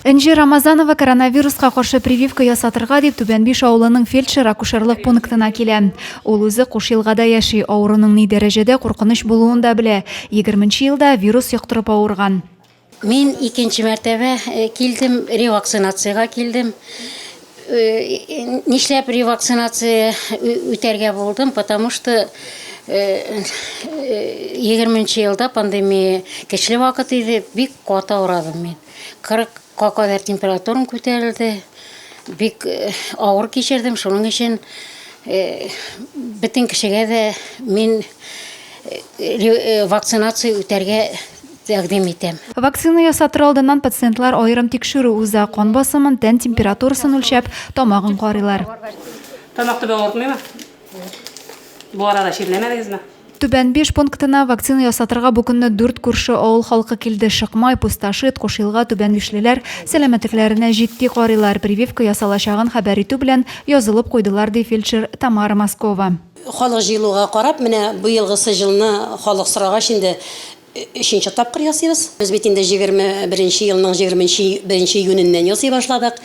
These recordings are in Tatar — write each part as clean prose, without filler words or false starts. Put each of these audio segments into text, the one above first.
Энҗе Рамазанова коронавируска каршы прививка ясатырга дип Түбән Биш авылының фельдшер-акушерлык пунктына килә. Ул үзе Кушъелгада яши, авыруның ни дәрәҗәдә куркыныч булуын да белә. Егерменче елда вирус йоктырып авырган. Мин икенче мәртәбә килдем, ревакцинациягә килдем. Нишләп ревакцинация үтәргә булдым, потому что егерменче елда пандемия көчле вакыт иде, бик каты авырадым мин. 40 ка кадәр температурам күтәрелде. Бик э, авыр кичердем. Шуның өчен э, бөтен кешегә дә мин э, вакцинация үтәргә тәкъдим итәм. Вакцина ясатыр алдыннан пациентлар аерым тикшерү уза, кан басымын, тән температурасын үлчәп, тамагын карыйлар. Тамак төбе авыртмыймы? Бу арада чирләмәдегезме? Түбән Биш пунктына вакцина ясатырга бу көнне дүрт күрше авыл халкы килде. Шыкмай, Пусташит, Кушъелга, түбәнбишлеләр сәламәтлекләренә җитди карыйлар, прививка ясалачагын хәбәр итү белән язылып куйдылар, ди фельдшер Тамара Москова. Халык җыелуга карап, менә быелгысы елны халык сорагач инде Өченче тапкыр ясыйбыз. Без бит инде 21 нче елның 21 июненнән ясый башладык.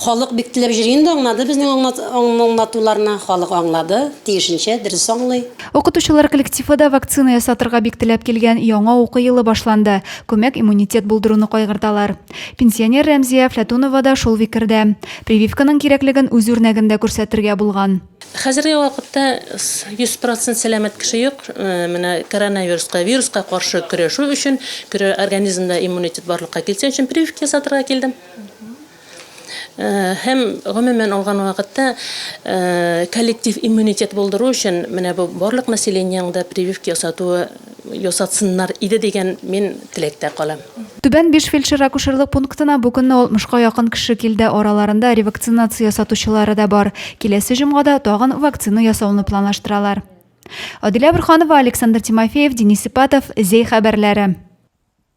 Халык бик теләп йөри инде, аңлады безнең аңлатуларны. Халык аңлады, тиешенчә, дөрес аңлый. Укытучылар коллективы да вакцина ясатырга бик теләп килгән, яңа уку елы башланды, күмәк иммунитет булдыруны кайгырталар. Пенсионер Рәмзия Әфләтунова да шул фикердә. Прививканың кирәклеген үз үрнәгендә күрсәтергә булган. Хәзерге вакытта 100 процент сәламәт кеше юк. Менә коронавируска, вируска каршы көрәшү өчен, организмда иммунитет барлыкка килсен өчен прививка ясатырга килдем. Һәм гомумән алган вакытта коллектив иммунитет булдыру өчен менә бу барлык населениеның да прививка ясатуы ясатсыннар иде дигән мин теләктә калам. Түбән Биш фельдшер-акушерлык пунктына бу көнне алтмышка якын кеше килде, араларында ревакцинация ясатучылары да бар. Киләсе җомгада тагын вакцина ясауны планлаштыралар. Адилә Борһанова, Александр Тимофеев, Денис Ипатов, Зәй хәбәрләре.